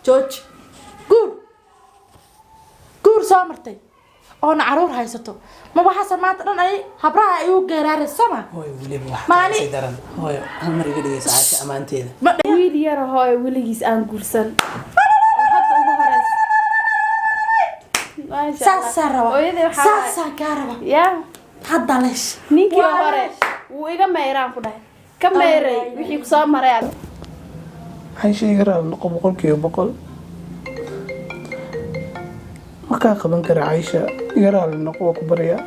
Jooji. Guur guur soo martay oona caruur haysato, ma waxaase maanta dhan ay habraha ay u geeraarayso sama? Hooyo, weliba wax Maali- sii daran. Hooyo, hal mar iga dhigaysa Caasha ammaanteeda. Ma Wiil yar, hooyo, weligiis aan guursan oo hadda ugu horeysa. Maasha Allah. Saasaan rabaa. Hooyadii waxaa waaye- Saasaan kaa rabaa. Ya. Hadda leesh. Ninkii Waa hore leesh. wuu iga meyraan ku dhahay, ka meyray wixii kusoo maray aad. Caysha, iga raali noqo 100%. Ma kaa qaban kara Caysha, iga raali noqo, waa ku baryaa.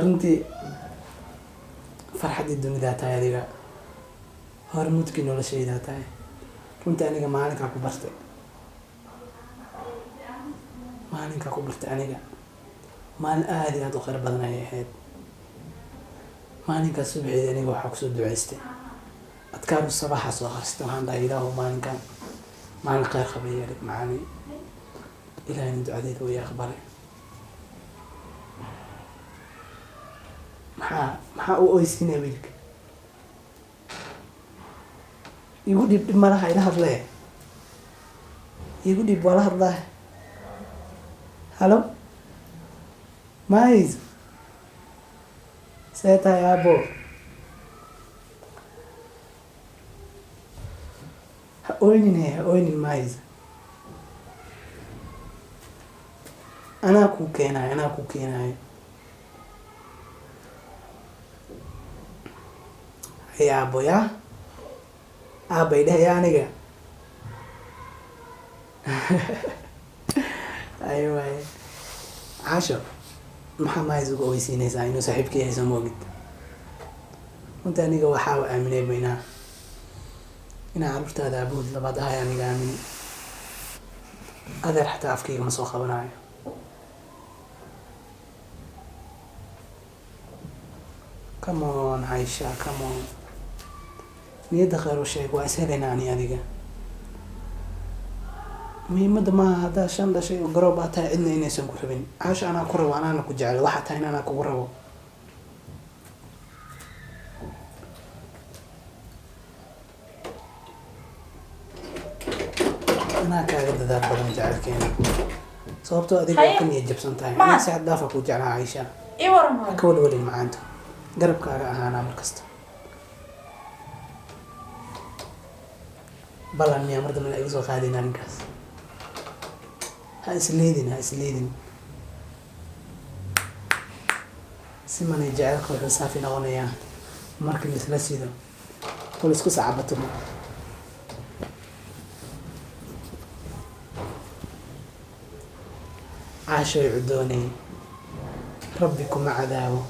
Runtii farxaddii dunidaa tahay adiga, hormuudkii noloshaydaa tahay. Runtii aniga maalinkaa ku bartay, maalinkaa ku bartay aniga, maalin aada iyo aada u khayr badan ayay ahayd. Maalinkaas subaxeedii aniga waxaa kusoo duceystay adkaaru sabaxa soo akhristay. Waxaan dhahay, "Ilaahu, maalinkan maalin khayr qaba yeeli macaani." Ilaahayna ducadeeda uu i aqbalay. Maxaa u oysiinaya wiilka? Igu dhiib, dhib malaha, ila hadlee, igu dhiib, waa la hadlaa. Halo, mais see tahay, aabo? Ha oynin, he, ha oynin. Mais anaa kuu keenayo, anaa kuu keenayo. Hay aabo, yaa aabay dhehaya aniga. Ay waaye Caasho, maxaa mahays uga oysiinaysaa? Inuu saaxiibkii yahay soo moogid. Runta aniga waxaa aaminay baynaa inaa carruurtaada aabahood labaad ahay. Aniga aaminay, adeer xataa afkayga ma soo qabanayo. Come on, Caisha, come on. Niyadda khayr u sheeg, waa is helaynaa ani adiga. Muhiimadda maaha haddaa shan dhashay oo garoob aad tahay cidna inaysan ku rabin. Caasha, anaa ku rabo, anaana ku jecel. Waxaa tahay in anaa kugu rabo. Anaa kaaga dadaal badan jecelkeena, sababtoo adiga waa ka niyad jabsan tahay. Ma- Aniga si xad dhaafa ku jeclaa, Caisha. Ii waran hooyo. Ka walwalin macaanto, garabkaaga ahaanaa markasta. Ballan miyaa mar dambe iga soo qaadin arrinkaas? Ha isleedin, ha isleedin. Si manay jaceylka wuxuu saafi noqonayaa markii laisla sido oo laisku sacabatumo. Caashoy cudoonay, Rabbi kuma cadaabo.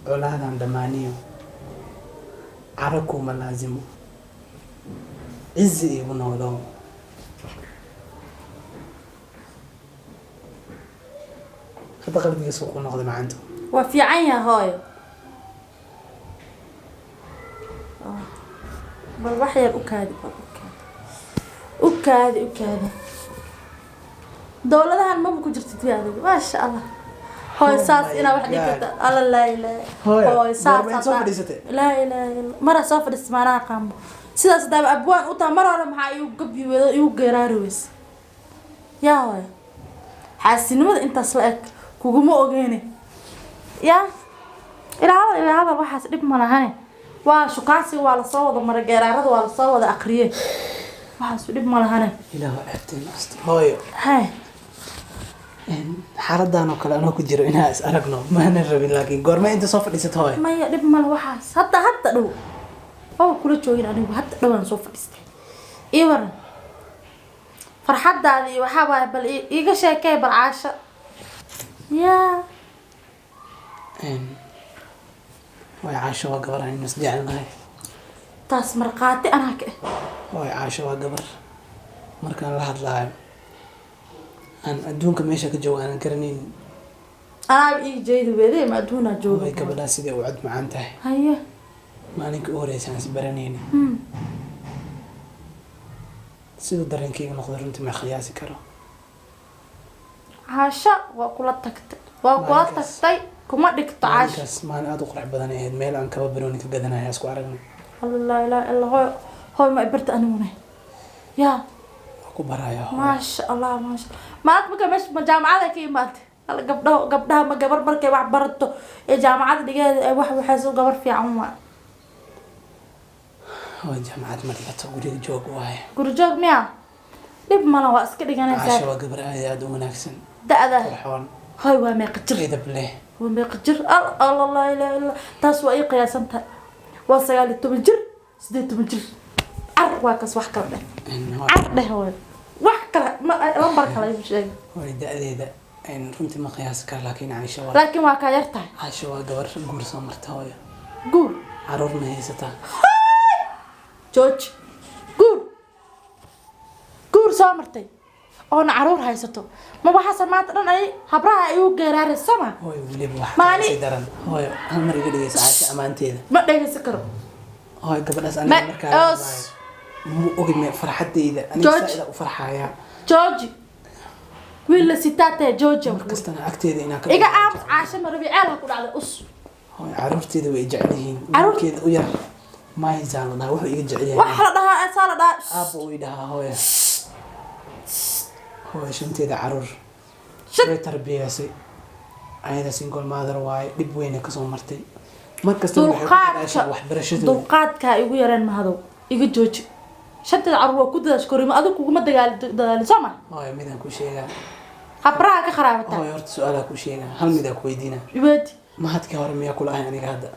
Colaadan dhammaaniyo caro kuma laasimo. Cizi igu noolow. Hadda qalbigiisa ku noqday macanto. Waa fiican yahay hooyo. Bal wax yar u kaadi, bal u kaadi, u kaadi, u kaadi. Dowladahan maba ku jirtid wi adiga. Maasha Allah hooyo. Oh Saas my inaa wax dhigi God. karta alla. Laa ilaaha. Hooyo, hooyo, saas goorma soo fadhiisatay? Laa ilaaha illa. Maraa soo fadhiistay maanaa qaambo. Sidaas hadaaba abwaan u taha, mar hore maxaa igu gabyi weydo, igu geeraari weyse? Yaa hooyo, xaasinimada intaas la eg kuguma ogeyne. Yaa ilaa hadal, ilaa hadal, waxaas dhib ma lahane. Waa shukaansiga, waa lasoo wada maray, geeraarada waa lasoo wada akriyey, waxaas dhib ma lahane. Ilaah ceebteena astur, hooyo. Hay. Xaaladan oo kale anoo ku jiro inaa is aragno maana rabin, laakiin goorma inta soo fadhiisat, hooyo? Maya, dhib male waxaas. Hadda dhow oo kula joogin anigu, hadda dhowaan soo fadhiistay. Ii waran farxadaada iyo waxaa waaye, bal iiga sheekee bal Caasha yaa. Hooyo, Caasho waa gabar aan is jecelnahay. Taas markhaati anaa ka ah. Hooyo, Caasho waa gabar markaan la hadlaayo aan adduunka meesha ka joogo aanan garanaynin. Anaaba ii jeedi weede, ma adduunaa jooga? Hooyo, gabadhaa sidai u cod macaan tahay. Haye. Maalinkii u horreysay aan is baranaynin, siduu dareenkayga noqday runtii ma qiyaasi karo. Caasha waa kula tagtay, waa kula Maalinkaas. tagtay, kuma dhigto Caasha. Maalinkaas maalin aada u qurux badan ay ahayd, meel aan kaba barooni ka gadanaya isku aragnay. Laa ilaaha illa. Hooy, hooy, ma ibarta aniguna yaa? Waa ku baraya, hooyo. Maasha Allah, maasha Allah. Maanta marka meesha ma jaamacada ka imaatay? Hal gabdhaha, gabdhaha ma gabar markay wax barato ee jaamacada dhigeeda ee wax waxayso, gabar fiican waa. Hooyo, jaamacad ma dhigato, guriga joog waaye. Guri joog miya? Dhib mala, waa iska dhiganaysaa. Caasha waa gabar aad iyo aada u wanaagsan, Da-da? qurxoon. Hooy, waa meeqa jir? Edab leh. Waa meeqa jir? Al alla, laa ilaaha illa, taas waa ii qiyaasan tahay, waa 19 jir, 18 jir. Car waa kas, wax kala dheh. Car dheh hooy, wax kale ma lambar kale igu sheeg. Hooyo, da-deeda runtii ma qiyaasi karo, laakiin Caasha waa Laakiin waa kaa yar tahay. Caasha waa gabar guur soo marta, hooyo. Guur? Caruurna haysataa. George, guur, guur soo martay oona caruur haysato, ma waxaase maanta dhan ay habraha ay u geeraarayso ma? Hooyo, weliba wax Maali- kasii daran, hooyo, hal mar iga dhegeysa Caasha ammaanteeda. Ma dhegeysan karo. Hooyo, gabadhaas aniga markaa la os. hadlaayo, mu ogi me farxadeyda aniga George. saa-ida u farxayaa. George, wiil la sitaa tahay George. Mar kastana agteeda inaa ka Iga aamus, Caasha ma rabi, ceel ha ku dhacday us. Hooyo, caruurteeda way jecel yihiin. Caruur- Wiilkeeda u yar maayisaan la dhahaa, wuxuu iga jecel yahay. Wax la dhahaa saa la dhahaa. Aabba uu i dhahaa. Hooyo, hooyo, shanteeda caruur Shan- way tarbiyeysay. Ayada single mother waaye, dhib weyna kasoo martay. Mar kasta waxay ku Dulqaadka dadaashaa waxbarashadooda. Dulqaadkaa igu yareen, mahadow, iga jooji. Shanteeda caruur waa ku dadaash korimo, adigu kuguma dagaali dadaalin, soo ma? Hooyo, midaan ku sheegaa. Habraha ka qaraabataa. Hooyo, horta su-aalaa ku sheegaa, hal midaa ku weydiinaa. Iweedi. Mahadkii hore miyaa kula ahay aniga hadda?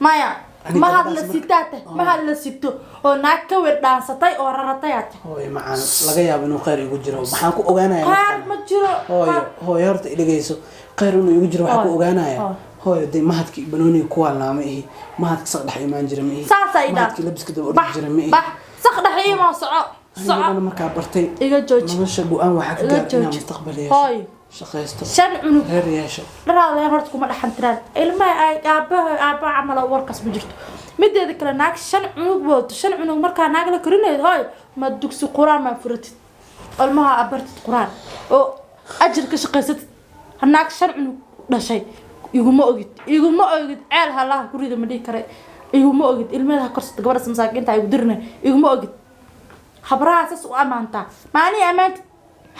Maya. Aniga Mahad la gabadhaas marka- sitaa tah, mahad la sito oo naag ka weyn dhaansatay oo raratay aa tah. Hooyo macaan, laga yaabo inuu khayr igu jiro, maxaan ku ogaanaya? Qaar ma jiro. Hooyo, hooyo, horta idhageyso, khayr inuu igu jiro waxaa ku Hooyo, ogaanaya. hooyo. Hooyo, dee mahadkii banooniga kuwaalnaa ma ihi, mahadka saq dhex imaan jira ma ihi, Saasaa idhaa. mahadkii labiska daba ordi Bax. jira ma ihi. Bax, saq dhex iimaa, soco, soco. Anigana markaa bartay Iga jooji. nolosha, go-aan waxaa ka Iga gaar inaa jooji. mustaqbal yeesho, Hooyo. shaqaysto, Shan cunug. reer yeesho. Dharaada leen horta kuma dhaxan tiraan ilmaha ay aabaha, aabaha camal oo warkaas ma jirto. Mideeda kale, naag shan cunug wadato, shan cunug markaa naag la korinayd, hooy, ma dugsi qur-aan ma furatid, ilmaha abartid qur-aan oo ajir ka shaqaysatid? Ha, naag shan cunug dhashay iguma ogid, iguma ogid. Ceel halaha ku rida ma dhihi kare, iguma ogid. Ilmeeda ha korsata gabadhaas masaakiinta, igu dirina, iguma ogid. Habraha saas u ammaantaa, ma anii ammaantid?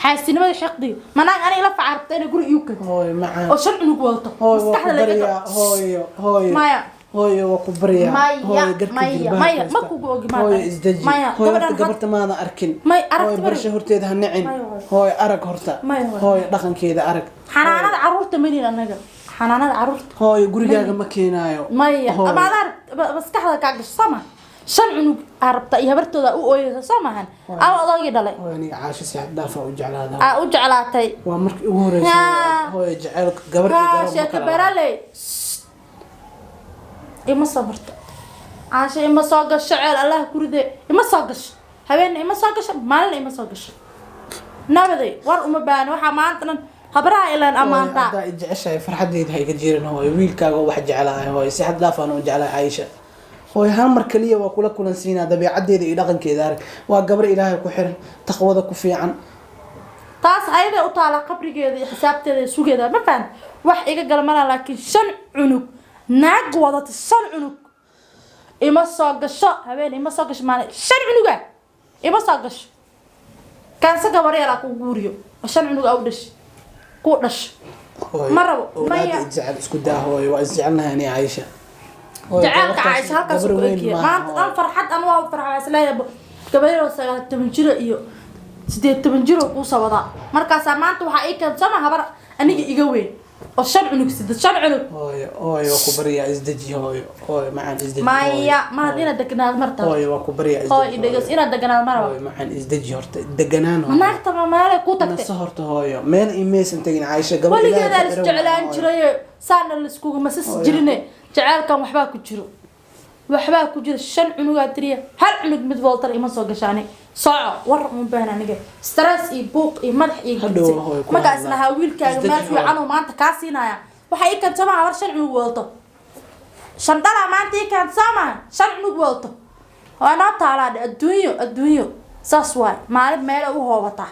Xaasinimada, xiqdiga, ma naag aniga la facarabta inay guri iigu keento Hooyo macaan. oo shan cunug wadato? Hooyo, waa ku Maskaxda laga baryaa. Hooyo, hooyo. Maya. Hooyo, waa ku baryaa. Maya, Hooyo, garka maya, jilbaha maya, haysta. ma kugu ogi maanta. Hooyo, isdeji. Maya, Hooyo, gabadhan horta gabarta maadan arkin. May, aragti Hooyo, barasho mari. horteeda ha nicin. Maya, hooyo. Hooyo, arag horta. Maya, hooyo. Hooyo, dhaqankeeda arag. Xanaanada caruurta malin anaga, xanaanada caruurta. Hooyo, gurigaaga ma keenaayo. Maya. Hooyo. Ama adaa maskaxda kaa gasho soo ma? Shan cunug aa rabta iyo habartooda u ooyeysa, soo maahan? Ama odoogii dhalay? Hooyo, aniga Caasho si xad dhaaf ah u jeclaada. Aa u jeclaatay. Waa markii ugu horeysay. Yaa. Hooyo, jaceylka gabar iyo Haa, garab ma sheeko kala laha. beraley ima soo barto Caasho, ima soo gasho. Ceel Allah ku ride, ima soo gasho. Habeenna ima soo gasho, maalina ima soo gasho. Nabaday, war uma baahna. Waxaa maanta dhan habraha ilaan ammaantaa. Haddaa i jeceshahay, farxadeyda ha iga jirin. Hooyo, wiilkaaga wax jeclahay. Hooyo, si xad dhaaf aan u jeclahay Caisha. Hooyo, hal mar kaliya waa kula kulansiinaa, dabeecaddeeda iyo dhaqankeeda arag. Waa gabar Ilaahay ku xiran, taqwada ku fiican. Taas ayaday u taalaa, qabrigeeda iyo xisaabteeda iyo sugeeda, ma fahan? Wax iga gala malaa, laakiin shan cunug naag wadata, shan cunug ima soo gasho habeen, ima soo gasho maalin. Shan cunuga ima soo gasho. Kaanse gabar yaraa ku guuriyo oo shan cunug aa u dhash ku dhasho. Hooyo, Ma rabo, awlaadda maya. i jecel isku daa. Hooyo, waa isjecelnahay ani Caisha. Hooyo, Jaceylka gabartaas Caisha halkaas gabar ku weyn ekiya maaha, maanta hooyo. dhan farxad an waa farxa, waa isleeyahay gabar yaroo 19 jiro iyo 18 jiro kuusoo wadaa. Markaasaa maanta waxaa ii keenta sama habar aniga iga weyn oo shan cunug sida, shan cunug. Hooyo, hooyo, waa ku baryaa, isdeji. Hooyo, hooyo macaan, isdeji. Maya. Hooyo, Mahad, inaad deganaad marta. hooyo, waa ku baryaa, Hooy, isdeji. idhegeys, inaad deganaad maraba. Hooyo macaan, isdeji horta, deganaan Ma hooyo. naagta ma meelay kuu tagtay? Naso horta hooyo, meel imaysan tegin Caisha, gabar Weligeedaa Ilaahay la ku xiran isjeclaan waa, hooyo. jiraye, saana la iskugu masas Hooyo. jirine. Jaceylkan waxbaa ku jiro, waxbaa ku jiro. Shan cunugaa tiriya, hal cunug mid waltar ima soo gashaani. Soco, war uma baahna aniga. Stress iyo buuq iyo madax iyo Hadhow gubtay. hooyo ku Markaa hadlaa. islahaa wiilkaaga meel Isdeji hooyo. fiican oo maanta kaa siinaya, waxaa ii keenta somaa war shan cunug wadato. Shan dhalaa maanta ii keenta soomaa, shan cunug wadato. Waa noo taalaa dhe adduunyo, adduunyo saas waay. Maalin meela u hoobataa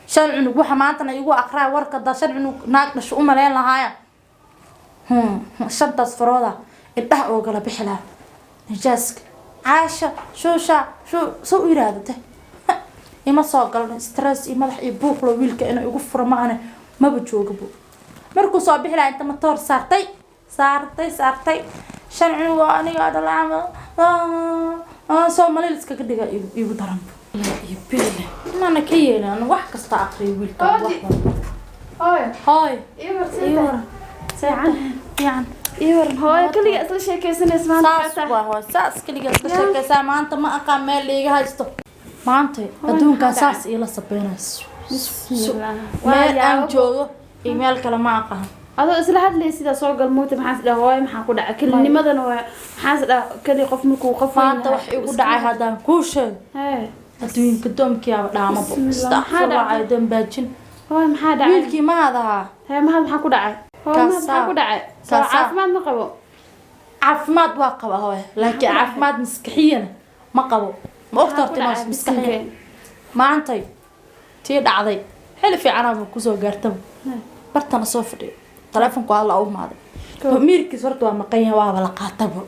shan cunug, waxa maantana igu aqraa warka da shan cunug naag dhasho u maleyn lahaaya. Shantaas farooda indhaha oogala bixi lahaa nijaaska. Caasha shuusha shuu soo u yiraahdo te ima soo galno. Stress iyo madax iyo buuqlo wiilka inuu igu furo maahane maba joogabo. Markuu soo bixi lahaa inta matoor saartay saartay saartay, shan cunug oo aniga dhalaama soo malil iskaga dhiga igu daran iyo bile maana ka yeelin. Anu wax kasta aqriyo wiilka wax Oodi. walba. Hooyo. Hooy. Ii war. Ii waran. Fiican. Fiican. Ii waran hooyo, kaliya isla sheekaysanaysa maanta. Saas xataa. waa hooy, saas kaliya iska sheekaysaa maanta. Ma aqaan meel liiga haysto maanta. Adduunkaa maxaa saas iila sabeynayso. Bismillah. Waa Meel aan yaabo. joogo iyo meel kale ma aqaan. Adoo isla hadlay sida soo gal moota, maxaa is dhaha hooyo, maxaa ku dhacay kelinimadana? Waa maxaa is dhaha kali qof markuu qof weyn Maanta yahay, wax igu iska dhacay haddaan kuu sheego, Hee. adduunka doomkiyaaba dhaamabo. Bismillah, maxaa Astaqfirullah. dhacay? Dambaajin. Hooyo, maxaa dhacay? Wiilkii maad ahaa. Hee, maxaa maxaa ku dhacay hooyo? Kaasaa. Maxaa ku dhacay? Soo Kaasaa. caafimaad ma qabo? Caafimaad waa qaba hooy, laakiin Maxaa ku dhacay? caafimaad maskaxiyana ma qabo. Ma ogta Maxaa horta ku inuu dhacay maskaxiyan miskiinkeen? Maantay tii dhacday xili fiicanaaba kusoo gaartaba. Hee. Bartana soo fadhiyo, taleefonku hadla u imaaday. Koo. Miirkiis horta waa maqan yahay, waaba la qaataba.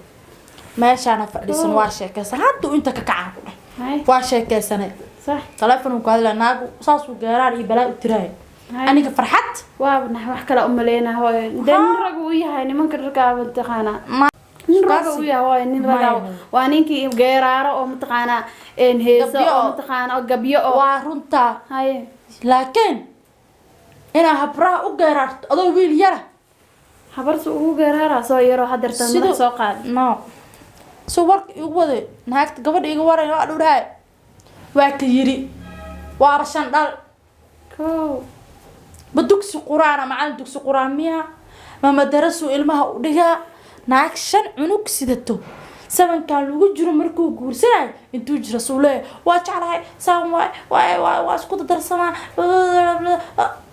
Meeshaana fadhiisan waa sheekaysan, hadduu inta ka kacaan ku dheh. Hay. Waa sheekaysanay. Sax. Taleefonku ku hadla, naagu saasuu geeraan iyo balaa u tiraaya. Hay. Aniga farxad. Waaba nax, wax kale umaleynaa hooyo. Dee nin rag uu yahay, nimanka raggaaba mataqaanaa. Nin ragga Kaasi. uu yahay hooyo, nin ragga Maya. waa ninkii geeraaro oo mataqaanaa een heeso Gabyo oo oo- mataqaanaa oo gabyo oo Waa runtaa. Haye. Laakiin inaa habraha u geeraarto adoo wiil yara. Habarsu ugu geeraaraa soo yaroo hadeertan madax soo qaad. No, suu warka igu waday, naagta gabadha iga waray waa dhowdhahay, waa ka yiri waaba shan dhal. Kow. Ma dugsi qur-aana, macalin dugsi qur-aan miya? Ma madarasuu ilmaha u dhigaa? Naag shan cunug sidato sabankan lagu jiro markuu guursanayo intuu jiro suu leeyahay waa jeclahay saan waay waay waay waa isku dardarsamaa.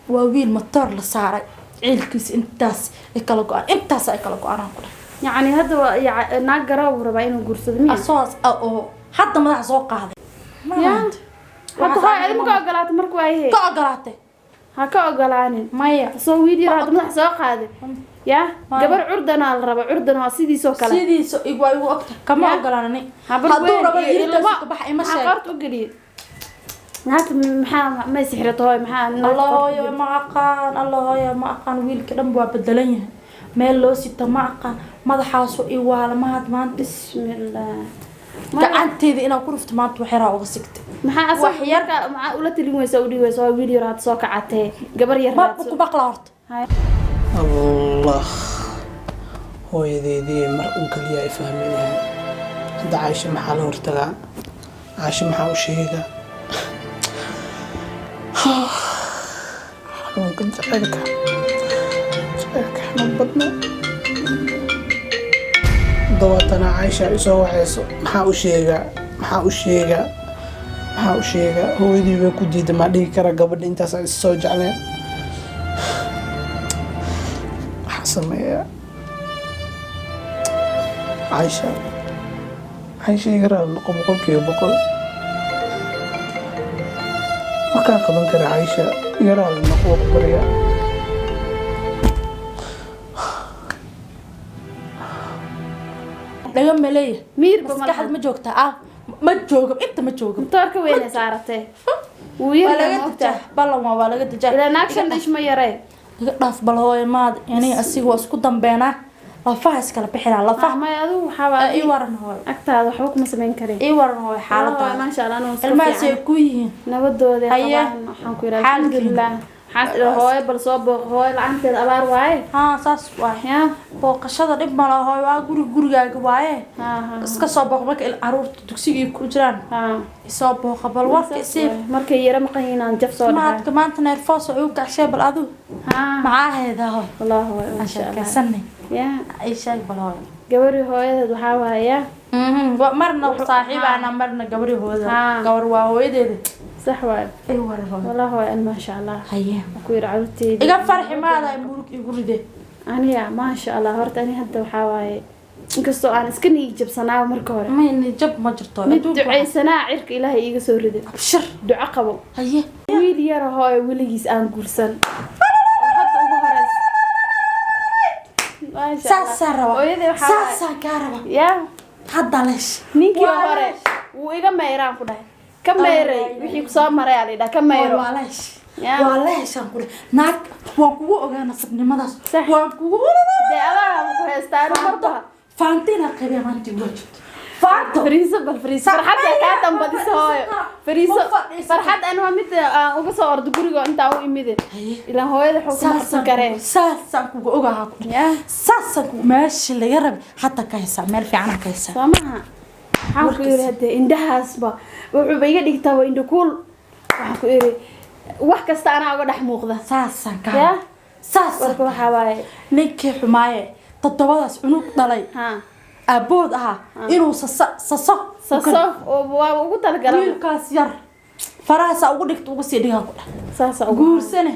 Waa wiil matoor la saaray, ciilkiisa intaas ay kala go-aan, intaas ay kala go-aan aan ku dhahay. Yacni hadda waa naag garoob uu rabaa inuu guursado miya? Asoos ah oo hadda madaxa soo qaaday. Ya. Hadda hooyo, adi ma ka ogolaatay markuu ayhe? Ka ogolaatay. Ha ka ogolaanin. Maya. Soo wiil yar hadda madax soo qaaday ya. Maya. Gabar curdana la raba, curdan waa sidiisoo kale. Sidiisa waa igu ogta, kama Ya. ogolaanani. Habar Hadduu weyn rabo iyo irintaas ilmo ka bax ima maxaa sheeg. qoorta u geliyay naagta? Maxaa may sixirato hooyo, maxaa naagta Allah qoorta u hooyo geliyay? Ma aqaan, Allah hooyo ma aqaan. Wiilka dhan waa bedelan yahay, meel loo sito ma aqaan, madaxaasu i waala mahad maanta. Bismillah. Gacanteeda inaan ku rufto maanta wax yaraa uga sigtay. Maxaa asaga Wax yar- marka maxaa ula talin weysa, u dhigi weysa waa wiil yar hadda soo kacatee, gabar yar Ma raadso. ku maqla horta. Hay. Allah, hooyadeedii mar un kaliya ay fahmi lahayd. Hadda Caasha maxaa la hortagaa? Caasha maxaa u sheegaa? Xanuunka jacaylka, jacaylka xanuun badna. Dabaatana Caasha isoo wacayso, maxaa u sheegaa? Maxaa u sheegaa? Maxaa u sheegaa? Hooyadii way ku diiday, maa dhihi kara gabadha intaas ay soo jecleen? Maxaa sameeyaa? Caasha, Caasha, iga raali noqo 100%. Ma kaa qaban kara Caasha, iga raali noqo, waa ku baryaa. Dhaga maleeya. Miirba ma Maskaxda laha. Ma joogtaa? Ah, ma joogo, inta ma joogo. Matoorka weyne saaratee wuu Waa yar laga yahay, ma ogtaa? dajaa ballan, waa laga dajaa. Ilaa naag shan dhish ma yaree. Iga dhaaf bal hooyo maad, inay asiga waa isku dambeenaa, lafaha iskala bixinaa lafaha. Maya, adigu waxaa waa Ii waran hooyo. Agtaada waxba kuma samayn karin. Ii waran hooyo xaaladaada. Maasha Allah, anuu iska Ilmahaas ay fiican. ku yihiin. Nabadooda Haye. qabaan, waxaan ku yidhaha Xaalkiina. alxamdulilah. Waxaan is hooyo bal soo booq, hooyo la-aanteeda abaar waaye. Haa, saas waay. Ya. Booqashada dhib ma laha hooyo, waa guri gurigaaga waaye. Ha ha. Iska soo booq marka caruurta dugsiga ku jiraan. Ha. Isoo booqa bal warka Saas isii. waaye. Markay yara maqan yihiin aan jaf soo dhahaa. Maadka maanta neerfoos oo igu kacshay bal adigu. Ha. Maxaa heedaa hooyo? Wallaahi hooyo, Aan maasha Allah. sheekaysanay. Ya. Ii sheeg bal hooyo. Gabadhii hooyadeed waxaa waaye. Marna saaxiibaana, marna gabadhii hooyada. Haa. Gabar waa hooyadeeda. Sax waaye. Ay, waran hooyo. Wallah hooyo, an maasha Allah. Haye. Ku yiri caruurteyda. Iga farxi maada murug igu ride. Aniga maasha Allah, horta ani hadda waxaa waaye, inkastoo aan iska niyad jabsanaa marka hore. May jab ma jirto. Mid Adduunka ducaysanaa cirka Ilaahay iiga soo riday. Abshir. Duco qabo. Haye. Wiil yar hooyo weligiis aan guursan oo hadda ugu horeysa. Maasha Allah. Saasaan rabaa. Hooyadii waxaa waaye- Saasaan kaa rabaa. Yaa. Hadda leesh. Ninkii Waa hore leesh. wuu iga meyraan ku dhahay, ka meyray wixii kusoo maray aa la yidhaha, ka meyro. Waa leesh. Yaa. Waa leeshaan ku naag, waan kugu ogaa nasabnimadaas. Sax. Waan kugu Dee adaa ku haystaa anu marba. Faantina qabee maanta igu jirto faanto. Fariiso bal, fariiso. Farxad yaa kaa dambadiso hooyo, fariiso. Ma fadhiisan. Farxad anu waa mid aan uga soo ordo guriga intaan u imide. Haye. Ilaan hooyada waxuu kuma qabsan Saasaan karee. Saasaan kugu ogahaa ku Yaa. saasaan kugu meesha laga rabay hadda ka haysaa, meel fiican ka haysaa. Soo maha? Waxaan ku yiri hadee indhahaasba wuxuuba iga dhigtaa waa indho kuul. Waxaan ku yiri wax kasta anaa uga dhex muuqda. Saasaan ka Yaa. saasaan. Warka waxaa waaye Ninkii xumaaye toddobadaas cunug dhalay aabood ahaa inuu sasa saso. Saso oo waaba ugu talagala. Wiilkaas yar farahaasaa ugu dhigta, ugu sii dhigaa ku dheh. Saasa ugu Guursane.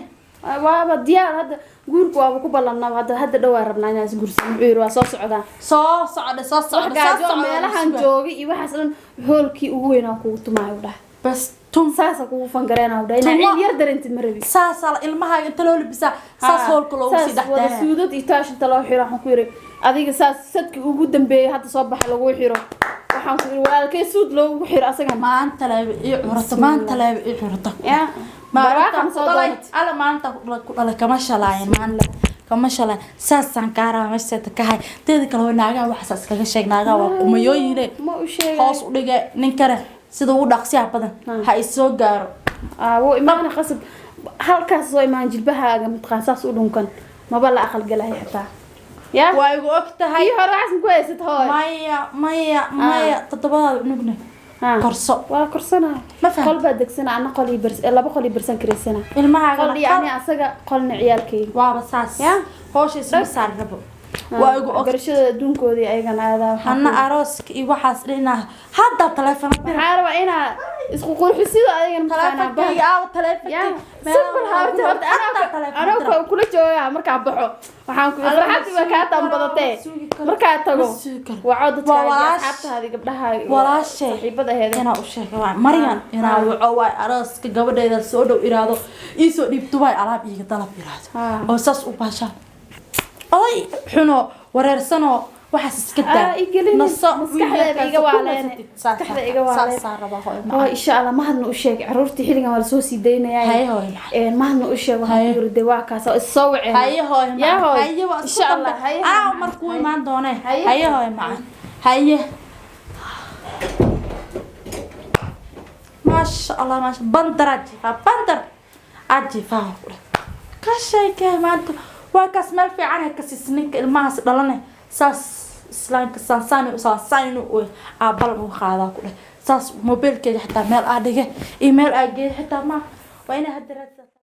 Waaba diyaar hadda, guurku waaba ku ballanaba hadda, hadda dhowaa rabnaa inaan isguursano. Wuxuu yiri waa soo socdaa. Soo socda, soo Wax socda, soo gaajo socda. meelahan joogay iyo waxaas dhan, hoolkii ugu weynaa kugu tumaayo u dhahay. Bas tum. Saasa kugu fangareena u dhahay, inaa Tumo. ciid yar dareentid ma rabi. Saasaa ilmahaaga inta loo labisaa, saas hoolka loogu sii Saas wada dhex. Suudad iyo taash inta loo xiro, waxaan ku yiri adiga saas sadkii ugu dambeeyay hadda soo baxa lagu xiro. Waxaan ku yiri walaalkay suud loogu xiro asagan. Maanta leeba ii curata, maanta leeba ii curata. Ya. Maalintaan Barwaaqan ku soo dhalay doonat. Alla, maalintaan ku dhalay kama shalaayin, maalin kama shalaayin. Saasaan kaa rabaa, meeshaata ka hay. Teeda kale waa naagaha waxaas iskaga sheeg, naagaha waa qumayooyine. Ma u sheegay. Hoos u dhige ninkana sida ugu dhaqsiyaha badan ha isoo gaaro. Ah, wuu imaana qasab, halkaas soo imaan jilbahaaga mataqaan saas u dhunkan, maba la aqal galaya xitaa ya. Waa igu og tahay. Kii hore waxaas ku haysat hooy. Maya, maya, maya, toddobadaada cunugna korso. Waa korsanaa. Ma faham. Qol baa degsana ana, qol iyo bars, laba qol iyo barsan kareysana. Ilmahaaga Qol iyo ani asaga, qolna ciyaalkayga. Waaba saas. Ya. Howsha isma saar rabo, waa igu og. Garashada adduunkoodii ayagana aadaa waxaa Hana arooska iyo waxaas dhinaa hadda taleefon dira. Waxaa rabaa inaa isku qurxisido adigana mataqaanaa. Taleefonkayga aawa? Ya. Taleefonkayga. Simple horta horta anaa kula joogaa markaan baxo. Waxaan ku Alla, ma farxadii baa sugi kaa karo, tambadatee. ma sugi karo. Markaa tago Ma sugi karo. waco dadkaaga, Waa walaash- asxaabtaadii, gabdhahaaga iyo Walaashay. saaxiibada aheed. Inaa u sheega waay Maryan, inaa waco waay arooska gabadheeda soo dhow iraado, iisoo dhiibto waay alaab iiga dalab iraado oo saas u baashaan. Oday xuno wareersanoo waxaas iska daa. Ah, igelinin. Naso. Maskaxdeeda iga waaleene. Maskaxda iga waaleene. Saasaa rabaa hooyo Oo macaan. Insha Allah mahadna u sheeg caruurtii, xilligan waa lasoo sii daynayaa. Haye hooyo macaan. Mahadna u sheeg, waxaan Haye. ku yiri dee waa kaas oo is soo waceen. Haye hooyo Yaa macaan. hooyo. Haye, waa isku Insha Allah, dambe. haye. Anaa markuu imaan doonee. Haye. Haye hooyo macaan, haye. Maasha Allah, maasha bandar ajiifaa, bandar ajiifaa ku dheh ka sheekee. Maanta waa kaas, meel fiican ha ka siis ninka ilmahaas dhalane. Saas islaamka saansaan saansaan inuu aabal uga qaadaa ku dheh. Saas mobiilkeeda xitaa meel aa dhige iyo meel aa geeye xitaa ma waa inaa hadda raadsataa.